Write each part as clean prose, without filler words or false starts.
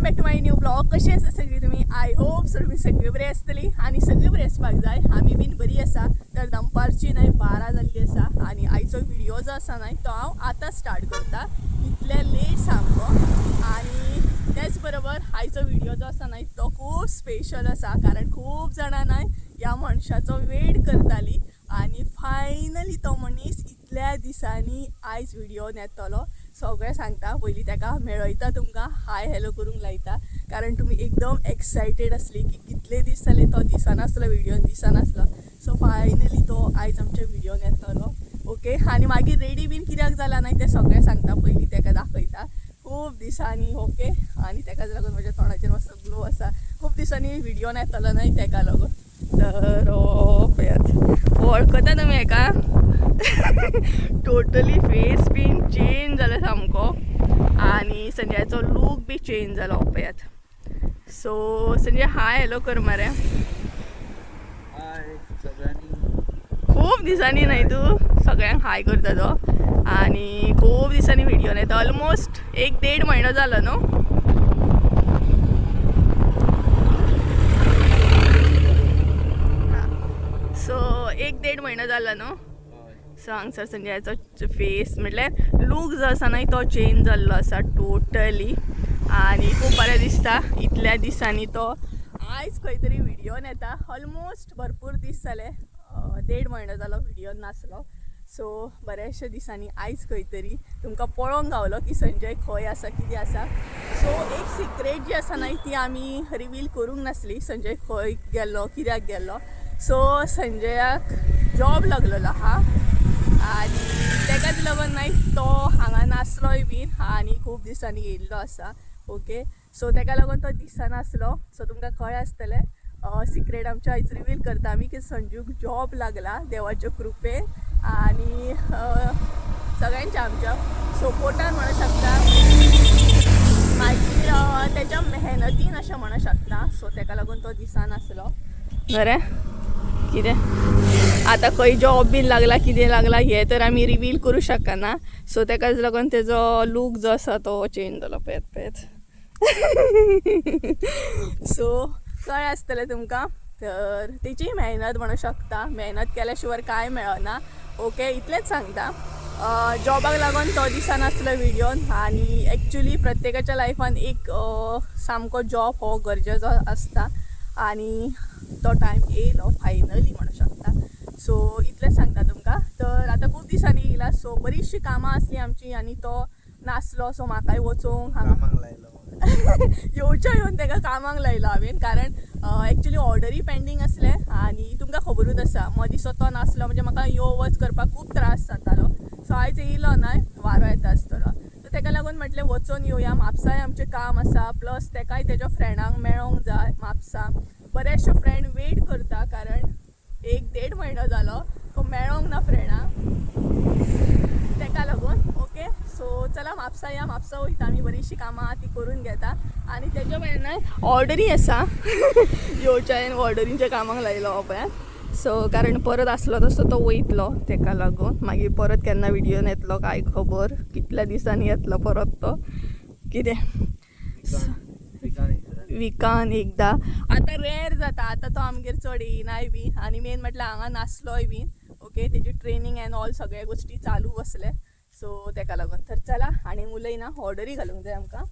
Welcome back to my new blog. कशी आसा सगळी तुमी? I hope सर तुमी सगळी बरी आसतली आनी सगळी बरी आसपाक जाय. आमी बीन बरी आसा. तर दनपारची न्हय 12 जाल्ली आसा आनी आयचो व्हिडिओ जो आसा न्हय तो हांव आतां स्टार्ट करता, इतले लेट सामको. आनी तेच बरोबर आयचो व्हिडिओ जो आसा न्हय तो खूब स्पेशल आसा, कारण खूब जाणां न्हय ह्या मनशाचो वेट करताली आनी फायनली तो मनीस इतल्या दिसांनी आयज व्हिडिओन येतलो. सगळें सांगता, पयलीं ताका मेळयता, तुमकां हाय हॅलो करूंक लायता, कारण तुमी एकदम एक्सायटेड आसली की कितले दीस जाले तो दिसनासलो, व्हिडियोन दिसनासलो. सो फायनली तो आयज आमच्या व्हिडियोन येतलो. ओके, आनी मागीर रेडी बीन कित्याक जाला न्हय तें सगळें सांगता, पयलीं ताका दाखयता खूब दिसांनी. ओके, आनी ताकाच लागून म्हज्या तोंडाचेर मातसो ग्लो आसा, खूब दिसांनी व्हिडियोन येतलो न्हय ताका लागून. तर पळयात, वळखता तुमी हेका? टोटली फेस बीन चेंज जाला सामको आनी संजयाचो लूक बी चेंज जालो, पळयात. सो संजय, हाय हॅलो कर मरे. हाय सगळ्यांनी. खूब दिसांनी न्हय तूं सगळ्यांक हाय करता तो आनी खूब दिसांनी व्हिडियो येता, ऑलमोस्ट एक देड म्हयनो जालो न्हू. सो एक देड म्हयनो जालो न्हू. सो हांगसर संजयाचो फेस म्हटल्यार लूक जो आसा न्हय तो चेंज जाल्लो आसा टोटली आनी खूब बरें दिसता. इतल्या दिसांनी तो आयज खंय तरी व्हिडियोन येता. ऑलमोस्ट भरपूर दीस जाले, देड म्हयनो जालो व्हिडियोन नासलो. सो बऱ्याचशा दिसांनी आयज खंय तरी तुमकां पळोवंक गावलो की संजय खंय आसा, कितें आसा. सो एक सिक्रेट जी आसा न्हय ती आमी रिवील करूंक नासली, संजय खंय गेल्लो, कित्याक गेल्लो. सो संजयाक जॉब लागलेलो आहा आनी तेकाच लागून न्हय तो हांगा नासलोय बीन आनी खूब दिसांनी येयल्लो आसा. ओके, सो तेका लागून तो दिसनासलो. सो तुमकां कळ्ळें आसतलें, सिक्रेट आमच्या आयज रिवील करता आमी की संजूक जॉब लागला देवाच्या कृपेन आनी सगळ्यांच्या आमच्या सपोर्टान म्हणू शकता, मागीर तेच्या मेहनतीन अशें म्हणू शकता. सो तेका लागून तो दिसनासलो. बरें, कितें आतां खंय जॉब बीन लागला, कितें लागला हें तर आमी रिवील करूं शकना. सो तेकाच लागून तेजो लूक जो आसा तो चेंज जालो, पळयात पळयात. सो कळ्ळें आसतलें तुमकां. तर तेची मेहनत म्हणू शकता, मेहनत केल्या शिवाय कांय मेळना. ओके, इतलेंच सांगता. जॉबाक लागून तो दिसनासलो व्हिडियोन आनी एक्चुली प्रत्येकाच्या लायफान एक सामको जॉब हो गरजेचो आसता आनी तो टायम येयलो फायनली म्हणू शकता. सो इतलेंच सांगता तुमकां. तर आतां खूब दिसांनी येयला, सो बरीचशी कामां आसली आमची आनी तो नासलो. सो म्हाकाय वचूंक हांगा कामाक लायलो. येवच्या येवन ताका कामाक लायलो हांवें, कारण एक्चुली ऑर्डरी पेंडींग आसले आनी तुमकां खबरूच आसा मदीं तो नासलो म्हणजे म्हाका यो वच करपाक खूब त्रास जातालो. सो आयज येयलो न्हय, वारो येता आसतलो, सो ताका लागून म्हटलें वचोन येवया. म्हापसाय आमचें काम आसा, प्लस ताकाय तेज्या फ्रेंडांक मेळोंक जाय. म्हापसा बरेचशे फ्रेंड वेट करता, कारण एक देड म्हयनो जालो तो मेळोंक ना फ्रेंडांक, तेका लागून. ओके, सो चला म्हापसा या, म्हापसा वयता आमी, बरीचशी कामां आहा ती करून घेता आनी तेच्या भायर न्हय ऑर्डरी आसा, येवच्या ऑर्डरींच्या कामाक लायलो पळय. सो कारण परत आसलो तसो तो वयतलो, तेका लागून मागीर परत केन्ना व्हिडियोन येतलो काय खबर, कितल्या दिसांनी येतलो परत तो, कितें विकान एकदां. आतां रेर जाता, आतां तो आमगेर चड येयनाय बीन आनी मेन म्हटल्यार हांगा नासलोय बीन. ओके, तेजी ट्रेनींग एन्ड ऑल सगळे गोश्टी चालू आसले, सो तेका लागून. तर चला आनी उलयना, ऑर्डरी घालूंक जाय आमकां,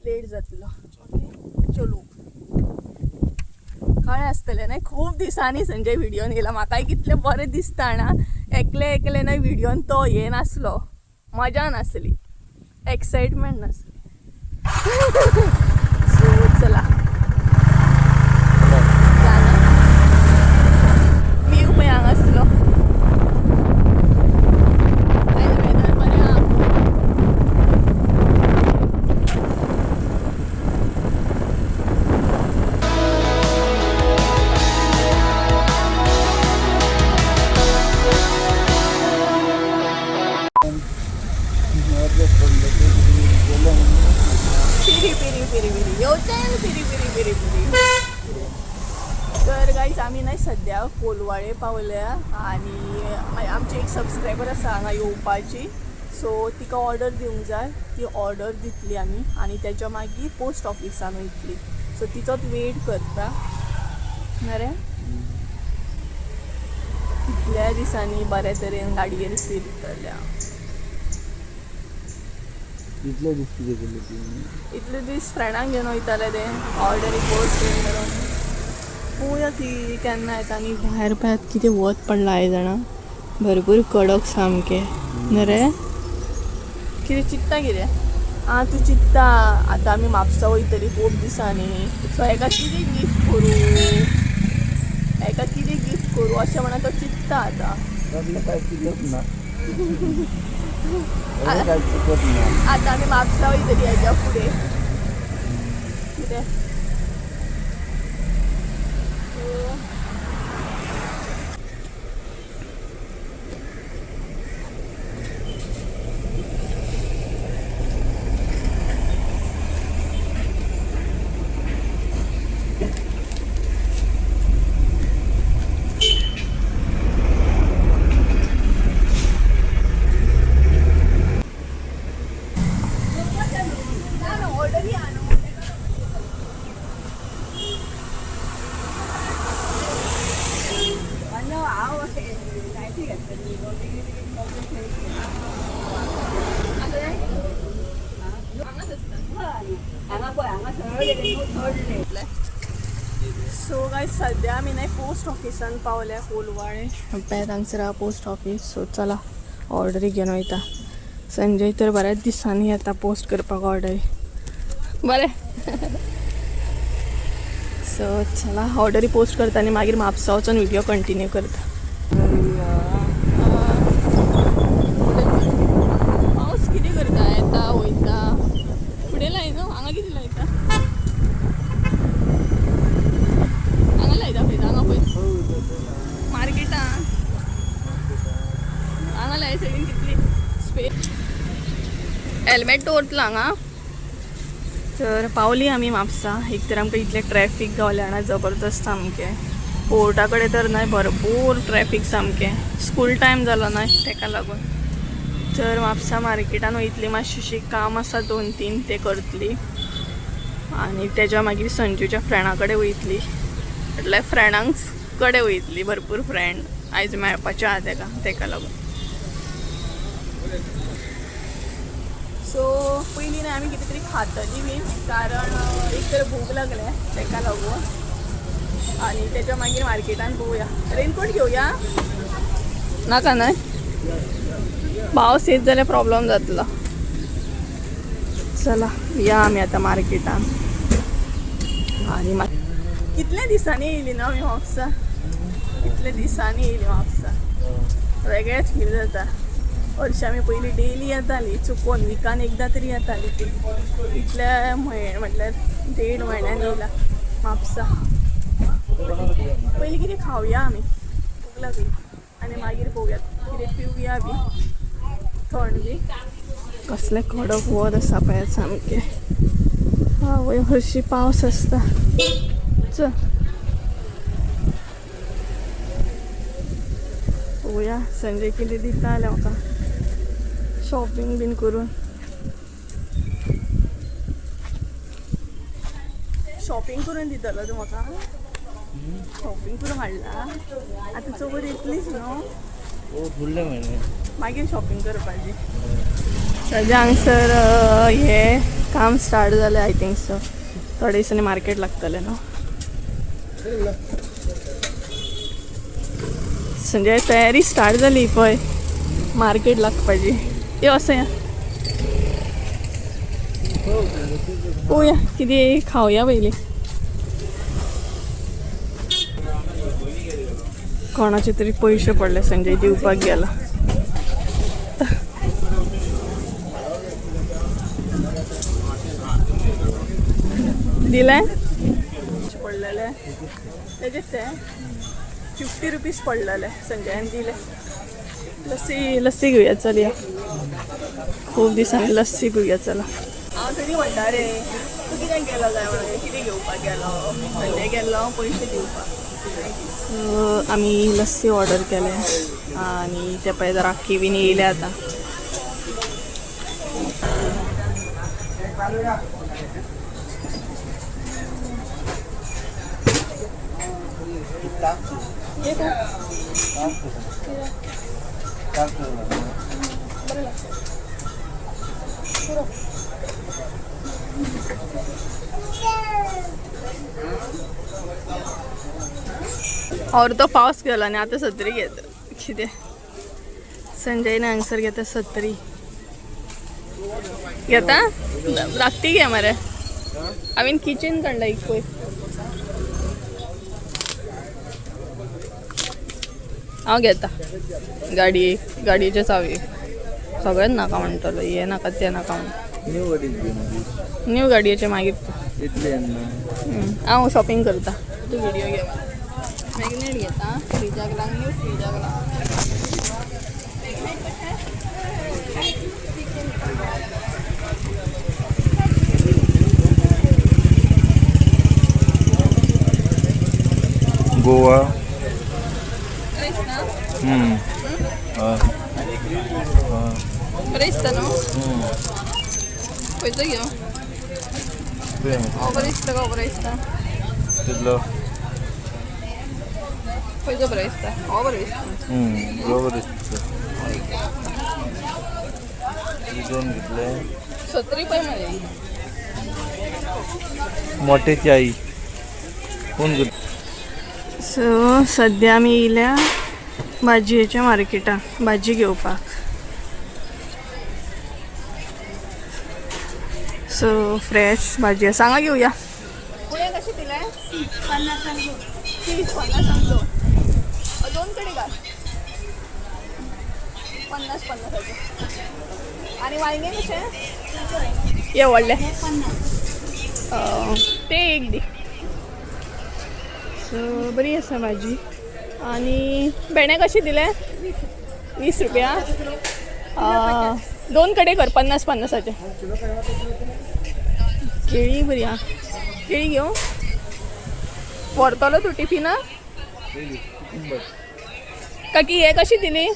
लेट जातलो. ओके, चलो. कळ्ळें आसतलें न्हय खूब दिसांनी संजय व्हिडियोन येयला, म्हाकाय कितलें बरें दिसता जाणा. एकलें एकलें न्हय व्हिडियोन तो ये नासलो, मजा नासली, एक्सायटमेंट नासली. सो चला व्यू पळय हांगा आसलो. आयज वेदर बरें आहा. पिरी पिरी पिरी पिरी येवच्यान पिरी पिरी पिरी पिरी. तर गायज आमी न्हय सद्या कोलवाळे पावल्या आनी आमचे एक सबस्क्रायबर आसा हांगा येवपाची. सो तिका ऑर्डर दिवंक जाय, ती ऑर्डर दितली आमी आनी तेच्या मागीर पोस्ट ऑफिसान वयतली. सो तिचोच वेट करता मरे. कितल्या दिसांनी बऱ्या तरेन गाडयेर फिरतल्या. इतले दीस कितें केले तुमी? इतले दीस फ्रेंडांक घेवन वयताले ते ऑर्डरी पोस्ट बीन करून. पळोवया ती केन्ना येता. आनी भायर पळयात कितें वत पडलां आयज जाणा, भरपूर कडक सामकें न्हय रे. कितें चिंत्ता कितें? आं तूं चिंत्ता आतां आमी म्हापसा वयतली खूब दिसांनी, सो हेका कितें गिफ्ट करूं, हेका कितें गिफ्ट करूं अशें म्हणून तो चिंत्ता आतां. सगळें काय चिंतप ना, सगळें काय चिंतप ना. आतां आमी म्हापसा वयतली हेच्या फुडें कितें. सो गायज सद्या आमी न्हय पोस्ट ऑफिसान पावल्या कोलवाळे. पळयात हांगसर आहा पोस्ट ऑफीस. सो चला ऑर्डरी घेवन वयता. संजय तर बऱ्याच दिसांनी येता पोस्ट करपाक ऑर्डरी. बरें सो चला ऑर्डरी पोस्ट करता आनी मागीर म्हापसा वचून व्हिडियो कंटिन्यू करता. पावस कितें करता, येता वयता फुडें लायना. हांगा कितें लायता, हांगा लायता पळय, हांगा पळय मार्केटान हांगा लाय सायडीन कितली स्पेस. हेल्मेट दवरतलो हांगा. तर पावली आमी म्हापसा. एक तर आमकां इतलें ट्रॅफीक गावलें जाणा जबरदस्त सामकें. पोर्टा कडेन तर न्हय भरपूर ट्रॅफीक सामकें. स्कूल टायम जालो न्हय तेका लागून. तर म्हापसा मार्केटान वयतली, मातशीं काम आसा 2-3 ते करतली आनी तेज्या मागीर संजूच्या फ्रेंडा कडेन वयतली. म्हटल्यार फ्रेंडांक कडेन वयतली, भरपूर फ्रेंड आयज मेळपाचें आहा तेका, तेका लागून. सो पयलीं न्हय आमी कितें तरी खातली बीन, कारण एक तर भूक लागल्या तेका लागून. आनी तेच्या मागीर मार्केटान पळोवया. रेनकोट घेवया नाका न्हय, पावस येत जाल्यार प्रॉब्लम जातलो. चला या आमी आतां मार्केटान. आनी कितल्या दिसांनी येयली न्हू आमी म्हापसा, कितल्या दिसांनी येयली म्हापसा, वेगळेंच फील जाता. हरशीं आमी पयलीं डेली येताली, चुकोन विकान एकदां तरी येताली ती. इतल्या म्हयने म्हटल्यार 1.5 म्हयन्यान येयला म्हापसा. पयलीं कितें खावया आमी, भूक लागली, आनी मागीर पळोवया कितें पिवया बी थंड बी. कसलें कडक वत आसा पळय सामकें. आवय हरशीं पावस आसता. चल पळोवया संजय कितें दिता जाल्यार म्हाका शॉपिंग बीन करून. शॉपिंग करून दितलो तूं म्हाका? शॉपिंग करून हाडला आतां चवथ येतलीच न्हू, फुडले म्हयने मागीर शॉपिंग करपाची. सद्या हांगसर हें काम स्टार्ट जालें I think so. थोडे दिसांनी मार्केट लागतलें न्हू. संजय तयारी स्टार्ट जाली पळय मार्केट लागपाची. यो असं या पळोवया कितें खावया पयलीं. कोणाचे तरी पयशे पडले, संजय दिवपाक गेला. दिले पडलेले तेजेच ते 50 रुपीज पडलेले संजयान दिले. लस्सी लस्सी घेवया चलया, खूब दिसांनी लस्सी पिवया चला. हांव तरी म्हणटा रे तूं कित्याक गेलो काय म्हणून, कितें घेवपाक गेलो? संजय गेल्लो पयशे दिवपाक. सो आमी लस्सी ऑर्डर केले आनी ते पळय राखी बीन येयल्या आतां. हे कोण? बरं लागतं. पुरो. अर्दो पावस गेलो आनी आतां सत्री घेता. कितें संजयन हांगसर घेता सत्री घेता. धाकटी घे मरे. हांवें किचन काडला एक पळय. हांव घेता गाडये गाडयेच्यो चावी. सगळेच नाका म्हणटलो, हें नाका तें नाका म्हणटा. न्यू गाडी घे मागीर. न्यू गाडयेचे मागीर तूं. इतले ना. हांव शॉपिंग करता, तूं व्हिडिओ घे. मॅग्नेट घेता फ्रिजाक लावन, न्यू फ्रिजाक लावन. गोवा. बरें दिसता. हय. बरें दिसता न्हू. खंयचो घेवं? हो बरें दिसता का? बरें दिसता. कितलो? खंयचो बरें दिसता? हो बरें दिसता. बरोबर दिसता. दोन घेतले. सत्री पळय मरे. मोठ्याची आई कोण घेत? सो सद्या आमी येयल्या भाजयेच्या मार्केटान भाजी घेवपाक. सो फ्रेश भाजी आसा, हांगा घेवया. पुणे कशें दिले? 30 50 दोन. दोन कडेन घाल 50 50. आनी वांयगें कशें? हे व्हडलें ते एक दी. सो बरी आसा भाजी. आनी भेंडे कशे दिले? 20 रुपया. दोन कडेन कर 50 50. केळी बरी आहा. केळी घेवं? व्हरतलो तूं टिफिना? काकी हे कशी दिली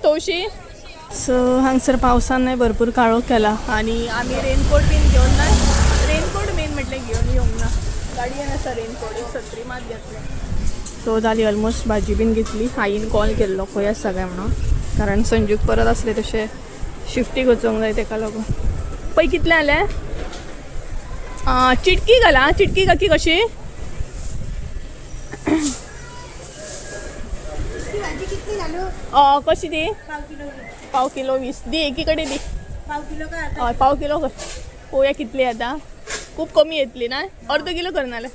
तवशी? सो हांगसर पावसान न्हय भरपूर काळोख केला आनी आमी रेनकोट बीन घेवन ना. रेनकोट मेन म्हटलें घेवन येवंक ना. गाडयेन आसा रेनकोट, एक सत्री मात घेतले. सो जाली ऑलमोस्ट भाजी बीन घेतली. आईन कॉल केल्लो खंय आसा काय म्हणून, कारण संजूक परत आसले तशें शिफ्टीक वचोंक जाय तेका लागून. पळय कितलें जालें. चिटकी घाला. चिटकी काकी कशी? भाजी कितली घालू? कशी दी? पाव किलो. पाव किलो 20 दी. एकी कडेन दी. पाव किलो काय आता? हय पाव किलो कर. पळोवया कितली येता. खूब कमी येतली ना. अर्द किलो कर नाल्यार.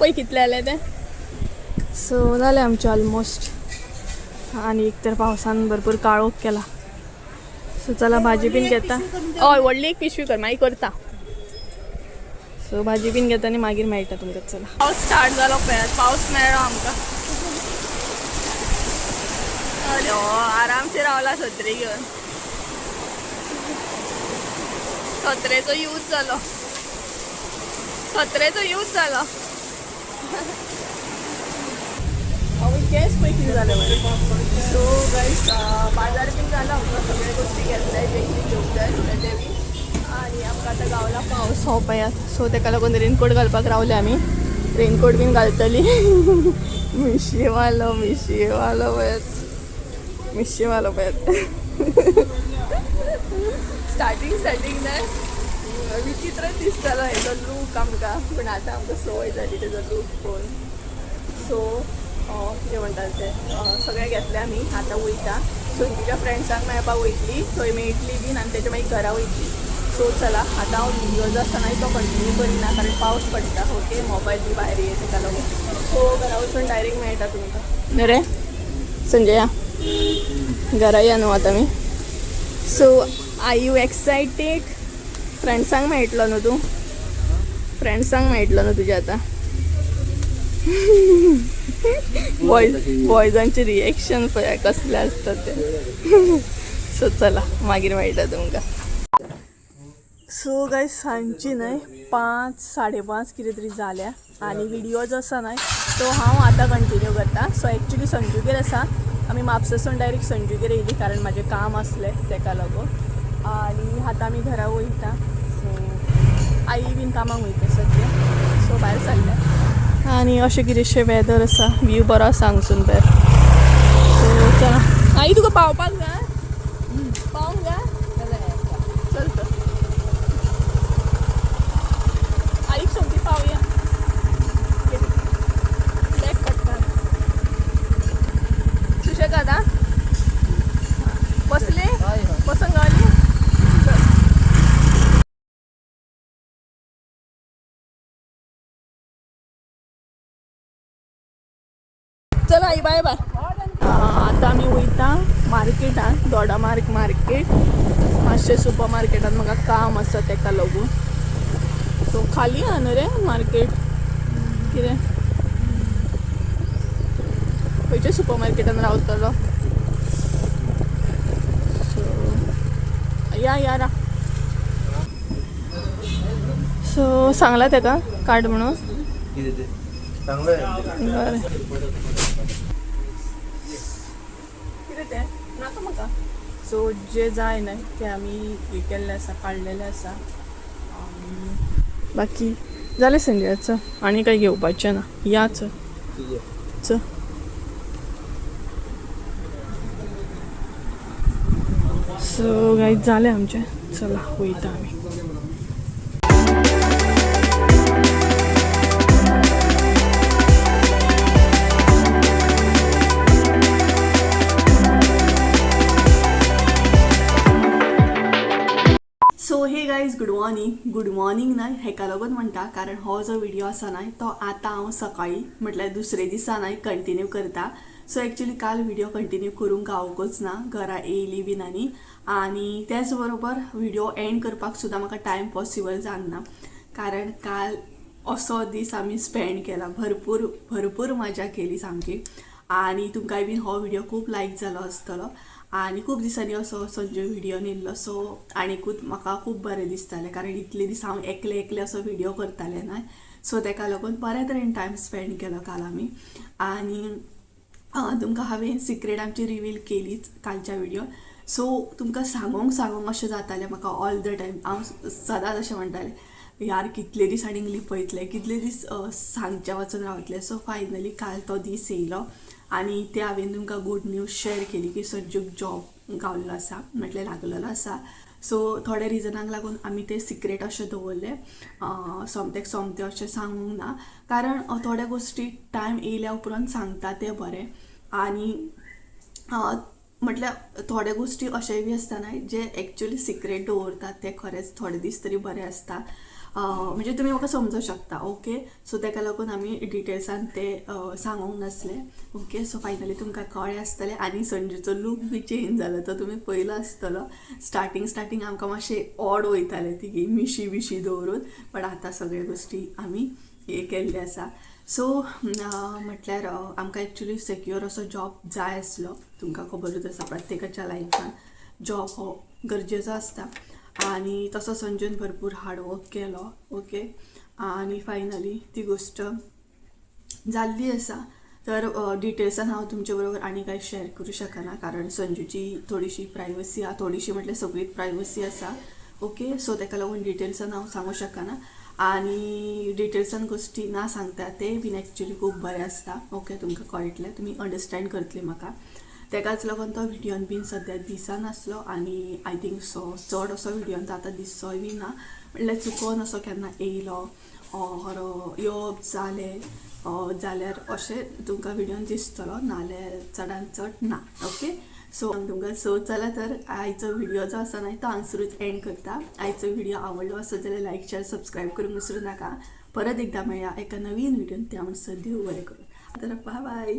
पळय कितले जाले ते. सो जालें आमचें ऑलमोस्ट. आनी एक तर पावसान भरपूर काळोख केला. सो चला भाजी बीन घेता. हय व्हडली एक पिशवी कर, मागीर करता. सो भाजी बीन घेता आनी मागीर मेळटा तुमकां. चला पावस स्टार्ट जालो पळयात. पावस मेळ्ळो आमकां. अरे हो, आरामशीर रावला सत्री घेवन. सत्रेचो यूज जालो. सत्रेचो यूज जालो. हांवें गॅस पळय कितें जालें मरे. सो गायस बाजार बीन जाला आमकां. सगळे गोश्टी घेतले जे कितें घेवंक जाय आसले ते बी. आनी आमकां आतां गावला पावस हो पळयात. सो तेका लागून रेनकोट घालपाक रावले आमी. रेनकोट बीन घालतली. मिशयेवालो मिशयेवालो पळयात. मिशयेवालो पळयात. स्टार्टींग स्टार्टींग न्हय विचित्र दिसतालो हेजो लूक आमकां, पूण आतां आमकां संवय जाली तेजो लूक पळोवन. सो कितें म्हणटात ते, सगळें घेतलें आमी. आतां वयता संजूच्या फ्रेंड्सांक मेळपाक वयतली, थंय मेळटली बीन आनी तेच्या मागीर घरा वयतली. सो चला आतां हांव व्हिडियो जो आसा न्हय तो कंटिन्यू करिना, कारण पावस पडटा. ओके मोबायल बी भायर ये तेका लागून. सो घरा वचून डायरेक्ट मेळटा तुमकां. न्हय रे संजया, घरा या न्हू आतां आमी. So are you excited? फ्रेंड्सांक मेळटलो न्हू तूं? फ्रेंड्सांक मेळटलो न्हू तुज्या आतां? बॉयजांचे रिएक्शन पळया कसले आसता ते. सो चला मागीर मेळटा तुमकां. सो गायज सांजची न्हय 5 5:30 कितें तरी जाल्या आनी व्हिडियो जो आसा न्हय तो हांव आतां कंटिन्यू करता. सो एक्चुली संजूगेर आसा. आमी म्हापसासून डायरेक्ट संजूगेर येयली कारण म्हाजें काम आसलें तेका लागून. आनी आतां आमी घरा वयता. सो आई बीन कामाक वयता सद्या, सो भायर सरल्या. आनी अशें कितेंशें वेदर आसा, व्यू बरो आसा हांगसून भायर. सो चला, आई तुका पावपाक जाय? पावंक जाय? चल तर, आईक सोमती पावया. बॅग काडटा. सुशेगाद आं, बसले बसून गावली. चल. चल आई, बाय बाय. आतां आमी वयता मार्केटान, दोडामार्ग मार्केट. मातशें सुपर मार्केटान म्हाका काम आसा तेका लागून. सो खाली आहा न्हू रे मार्केट? कितें खंयच्या सुपर मार्केटान रावतलो? सो या या रा. सो सांगला तेका काड म्हणून. कितें तें चांगलं आहे. बरें, कितें तें नाका म्हाका. सो जे जाय न्हय ते आमी हे केल्ले आसा, काडलेले आसा. बाकी जालें संजयाचो, आनी कांय घेवपाचें ना. या, चल. तुझं. चल. सो गायज, जालें आमचें, चला वयता आमी. So hey guys, good morning. Good morning न्हय हेका लागून म्हणटा कारण हो जो व्हिडिओ आसा न्हय तो आतां हांव सकाळीं म्हटल्यार दुसरे दिसा न्हय कंटिन्यू करता. सो एक्चुली काल व्हिडिओ कंटिन्यू करूंक गावकूच ना, घरा येयली बीन आनी त्याच बरोबर व्हिडिओ एंड करपाक सुद्दां म्हाका टायम पॉसिबल जावंक ना, कारण काल असो दीस आमी स्पेंड केला, भरपूर भरपूर मजा केली सामकी. आनी तुमकांय बीन हो व्हिडिओ खूब लायक जालो आसतलो. आनी खूब दिसांनी असो संजय व्हिडियो येयल्लो, सो आनीकूच म्हाका खूब बरें दिसतालें, कारण इतले दीस हांव एकलें एकलें असो व्हिडिओ करतालें न्हय. सो तेका लागून बऱ्या तरेन टायम स्पेंड केलो काल आमी. आनी तुमकां हांवें सिक्रेट आमची रिवील केलीच कालच्या व्हिडिओ. सो तुमकां सांगोंक सांगोंक अशें जातालें म्हाका ऑल the time. हांव सदांच अशें म्हणटालें, यार कितले दीस आनीक लिपयतले, कितले दीस सांगचे वचून रावतले. सो फायनली काल तो दीस येयलो आनी ते हांवें तुमकां गूड न्यूज शेअर केली की संजूक जॉब गावल्लो आसा, म्हटल्यार लागलेलो आसा. सो थोड्या रिजनाक लागून आमी ते सिक्रेट अशें दवरलें, सोमत्याक सोमतें अशें सांगूंक ना, कारण थोड्या गोश्टी टायम येयल्या उपरांत सांगता तें बरें. आनी म्हटल्यार थोड्या गोश्टी अशेंय बी आसता न्हय जे एक्चुली सिक्रेट दवरतात ते खरेंच थोडे दीस तरी बरें आसता. म्हणजे तुमी म्हाका समजूं शकता. ओके, सो तेका लागून आमी डिटेल्सान ते सांगूंक नासले. ओके, सो फायनली तुमकां कळ्ळें आसतलें. आनी संजूचो लूक बी चेंज जालो तो तुमी पयलो आसतलो. स्टार्टींग स्टार्टींग आमकां मातशें ऑड वयतालें तिगी मिशी बिशी दवरून, बट आतां सगळे गोश्टी आमी हे केल्ले आसा. सो म्हटल्यार आमकां एक्चुली सेक्युअर असो जॉब जाय आसलो. तुमकां खबरूच आसा, प्रत्येकाच्या लायफान जॉब हो गरजेचो आसता. आनी तसो संजून भरपूर हार्डवर्क केलो. ओके, आनी फायनली ती गोश्ट जाल्ली आसा. तर डिटेल्सान हांव तुमचे बरोबर आनी कांय शेअर करूं शकना, कारण संजूची थोडीशी प्रायवसी आहा, थोडीशी म्हटल्यार सगळीच प्रायवसी आसा. ओके, सो तेका लागून डिटेल्सान हांव सांगूं शकना. आनी डिटेल्सान गोश्टी ना सांगता ते बीन एक्चुली खूब बरें आसता. ओके, तुमकां कळटलें, तुमी अंडरस्टँड करतली म्हाका. तेकाच लागून तो व्हिडियोन बीन सद्या दिसनासलो. आनी I think so चड असो व्हिडियोन तो आतां दिसचोय बी ना, म्हणल्यार चुकोन असो केन्ना येयलो ऑर येवप जालें जाल्यार अशें तुमकां व्हिडियोन दिसतलो, नाल्यार चडान चड ना. ओके, सो तुमकां सो चला तर आयचो व्हिडिओ जो आसा न्हय तो हांगसरूच एंड करता. आयचो व्हिडिओ आवडलो आसत जाल्यार लायक, शेअर, सबस्क्रायब करूंक विसरूं नाका. परत एकदां मेळया एका नवीन व्हिडियोन, त्या म्हणसर देव बरें करूं. तर बाय बाय.